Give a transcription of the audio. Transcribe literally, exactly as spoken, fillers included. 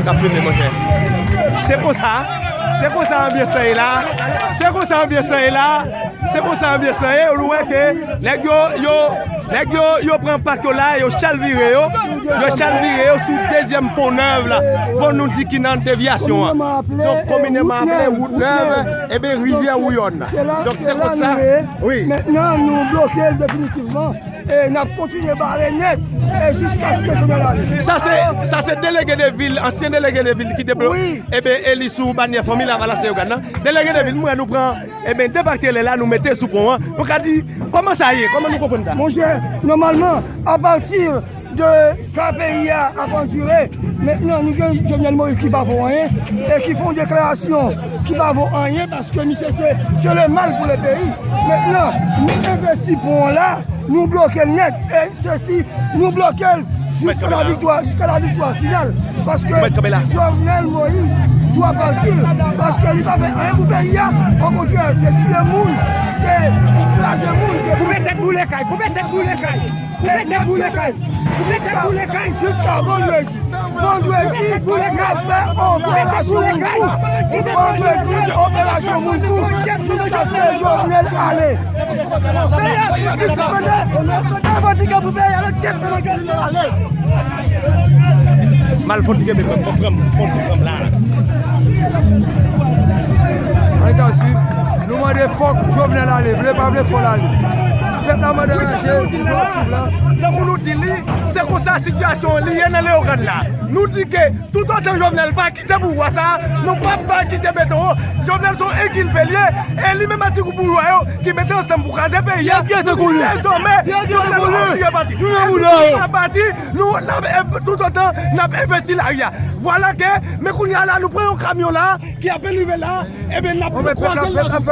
K ap filme, monchè. Se konsa, se konsa anbyans lan ye la. Se konsa anbyans lan ye la. Se konsa anbyans lan ye. Ou wè ke nèg yo, yo, nèg yo, yo pran pak yo la, yo chalvire yo. Yo chalvire yo sou dezyèm pon Nèv la. Pon nou di ki nan devyasyon an. Donk, komineman aplè Wout Nèv, eben, Rivyè Wouyòn. Donk, se konsa. Wi. Mentnan, nou bloke l definitivman. E n ap kontinye bare nèt e jiskaske jounen ale. Sa se, sa se delege de vil, ansyen delege de vil ki te blo-, Wi. Eben, eli sou banyè Fanmi Lavalas Leyogàn nan. Delege de vil, m wè nou pran, eben, depakte lè la, nou mete sou pon an. Nou ka di, kòman sa ye? Kòman nou konprann sa? Monchè, nòmalman, apati de sa peyi a ap andire, mentnan nou gen Jovenel Moïse ki pa vo anyen e ki fè yon deklarasyon ki pa vo anyen paske misye se, se le mal pou le peyi. Mentnan, nou envesti pon an la, nou bloke l nèt e sesi, nou bloke l jiska la viktwa, jiska la viktwa final. Paske Jovenel Moïse dwa pati, paske li pa fè anyen pou peyi a. Okontrè, se tiye moun, se kraze moun, se Koupe tèt boule kay, koupe tèt boule kay. Koupe tèt boule kay. Koupe tèt boule kay. Jiska vandredi. Vandredi, n ap fè operasyon moun fou. Vandredi, operasyon moun fou. Jiskaske Jovenel ale. Mal fò ti kenbe, pran, pran, pran, fò ti pran la. Ann ta swiv. Nou mande fòk Jovenel ale. Vle pa vle, fò l ale. Pèp la mande ranje, nou swiv la. Tankou nou di li, se konsa sitiyasyon an li ye nan Leyogàn la. Nou di ke toutotan Jovenel pa kite pouvwa sa a, nou p ap pa kite beton an. Jovenel se yon enkilpe l ye, e li menm ak ti gwoup boujwa yo ki mete ansanm pou kraze peyi a. Dezòmè, Jovenel pa pati. E nou pa pati, nou, n ap, toutotan, n ap envesti lari a. Vwala ke, men kounye a la, nou pran yon kamyon la, ki ap rive la, ebyen, n ap kwaze l ansanm.